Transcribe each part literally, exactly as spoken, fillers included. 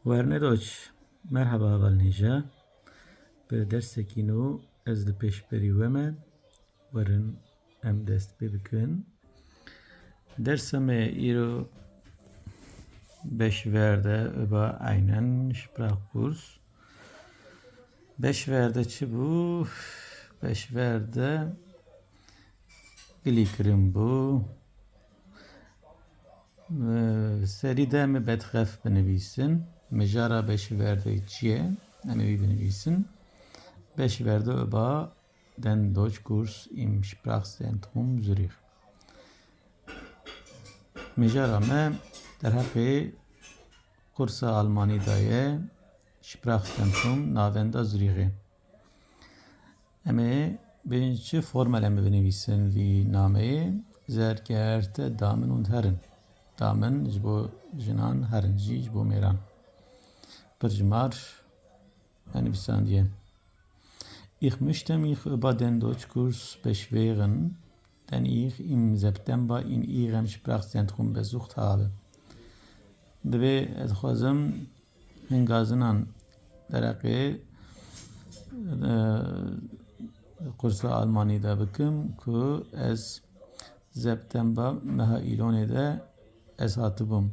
Werne Deutsch. Merhaba hevalnêja. Bi dersekî nû ez li pêşberî we me. Werin em dest pê bikin. Dersa me îro beş verde öba aynen Sprachkurs. Beş verde çi bû? Beş verde gilî kirin bû. Ee, serî de em ê betxef binivîsin. Mijara beş verde çi ye? Em ê wî binivîsin. Beş verde öba den Deutschkurs im Sprachzentrum Zürich. Mijara me derheqê kursa Almanî de ye, Sprachzentrum Navenda Zürîxê. Em ê bên çi formel em ê binivîsin vî nameyê? Sehr geehrte Damen und Herren. Damen ji bo jinan, Herren jî ji bo mêran. Pirjimar me nivîsandiye. Ich möchte mich über den Deutschkurs beschweren, den ich im September in Ihrem Sprachzentrum besucht habe. Divê ez dixwazim hin gazinan derheqê, e, kursa Almanî de bikim ku ez September meha Îlonê de ez hatibûm.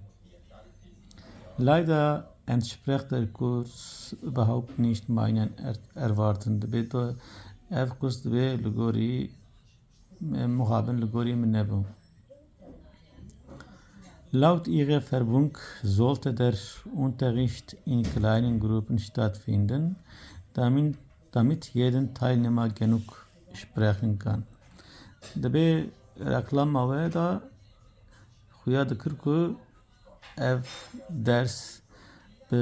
Leider entspricht der Kurs überhaupt nicht meinen Er-, Erwarten. Dibê do-, ev kurs dibê li gorî, e, mixabin li gorî min nebû. Laut ihrer Werbung sollte der Unterricht in kleinen Gruppen stattfinden, damit, damit jeden Teilnehmer genug sprechen kann. Dibê reklama we de xuya dikir ku ev ders bi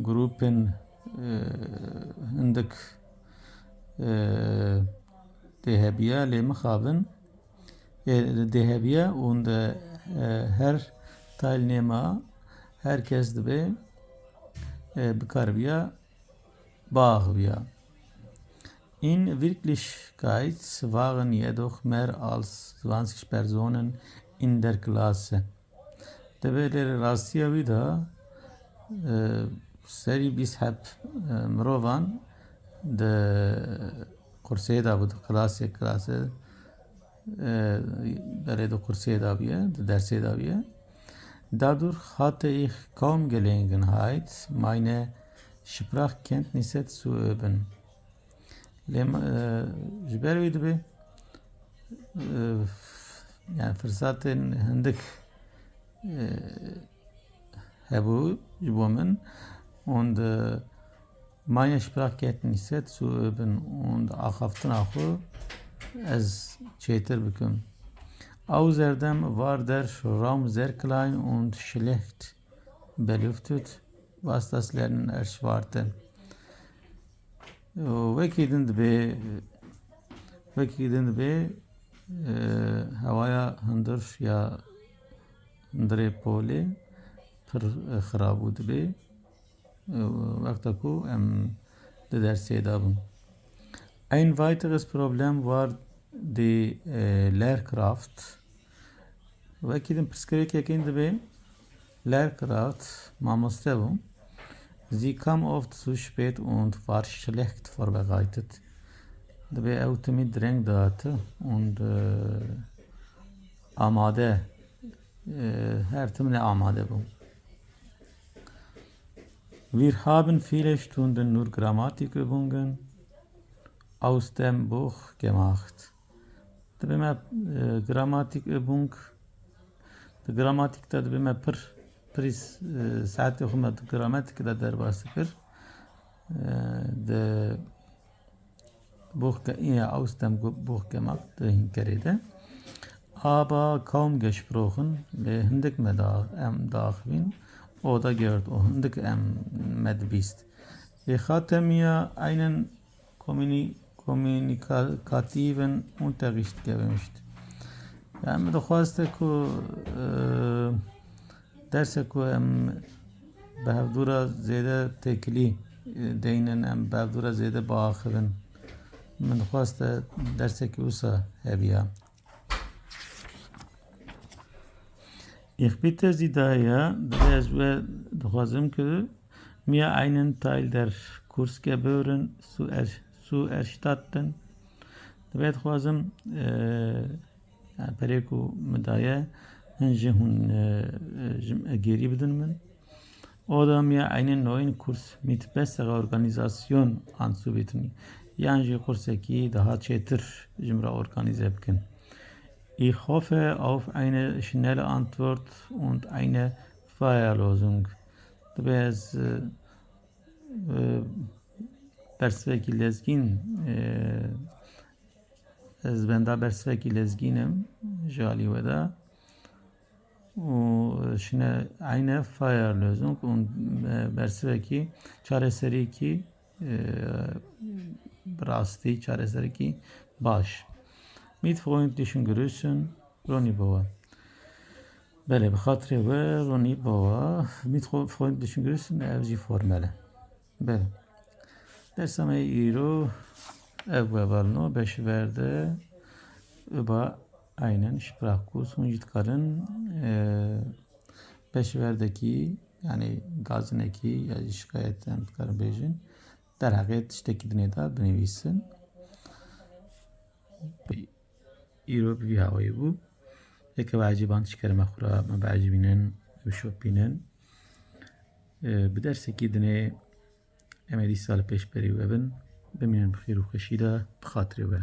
grûpên, e, hindik, e, dê hebiya, lê mixabin, e, dê hebiya û de, e, her teilnehmer, her kes dibê, e, bikaribiya biaxiviya. In Wirklichkeit waren jedoch mehr als zwanzig Personen in der Klasse. Dibê lê rastiya wî de, e, serî bîst heb, e, mirovan di kursê de bû, di klasê, klasê, e, berê di kursê de bûye, di dersê de bûye. Dadurch hatte ich kaum Gelegenheit, meine Sprachkenntnisse zu üben. Lê ma-, e, ji ber wî dibê, e, yani firsatên hindik, e, hebû ji bo min. Und, e, meine Sprachkenntnisse zu üben und axaftina xwe ez çêtir bikim. Außerdem war der Raum sehr klein und schlecht belüftet, was das Lernen erschwerte. Û wekî din dibê, wekî din dibê, e, hewaya hundir ya hundirê polê pir, e, xirabû dibê, e, wexta ku em di dersê de bûn. Ein weiteres Problem war die, e, Lehrkraft. Wekî din pirsgirêkekên dibê, Lehrkraft mamoste bû. Sie kam oft zu spät und war schlecht vorbereitet. Dibê ew timî direng dihate und, e, amade, e, her tim ne amade bû. Wir haben viele Stunden nur Grammatikübungen aus dem Buch gemacht. Dibê me, e, Grammatikübung, di gramatîk de dibê me pir, pirî s-, e, saetê xwe me di gramatîk de derbas dikir. E, di Buch ge-, ja, aus dem Gu-, Buch gemacht, di hînkerê de. Aber kaum gesprochen, lê hindik me da-, em diaxivîn, oder gehört, û hindik em me dibîst. Ich hatte mir einen kommuni-, kommunikativen Unterricht gewünscht. Yani min dixwest ku, e, derse ku em bi hevdû re zêde têkilî, e, deynin, em bi hevdû re zêde biaxivin. Min dixwest dersekî wisa hebiya. Ich bitte Sie daher, divê ez we Dixwazim ku mir einen Teil der Kursgebühren zu er-, zu erstatten. Divê dixwazim, e, yani perê ku min daye, hin jî hûn, e, e, ji min gêrî bidin min. Oder mir einen neuen Kurs mit besserer Organisation anzubieten. Yan jî kursekî daha çêtir ji min re organîze bikin. Ich hoffe auf eine schnelle Antwort und eine Feierlösung. Divê ez, e, e, bersivekî lezgîn, e, ez benda bersivekî lezgîn im ji alî we de. Û şine eine Feierlösung û, e, bersivekî, çareserîkî, e, bi rastî çareserîkî baş. Mit freundlichen Grüßen, Ronnie Bauer. Belê, bi xatirê we, Ronnie Bauer. Mit fro-, freundlichen Grüßen, ev jî formel e. Belê. Dersa me îro ev bû, hevalno, beşî verde über einen Sprachkurs, hûn jî dikarin, e, beşî verdekî, yani gazinekî ya jî şikayet em dikarin bêjin, derheqê tiştekî dinê de binivîsin. Îro bi vî hawayî bû. Heke we ecîban tişt kerime xwe re me biecibînin, bişopînin. E, bi dersekî dinê em ê dîsa li pêşberî we bin. Bimînin bi xêr û xweşî de, bi xatirê we.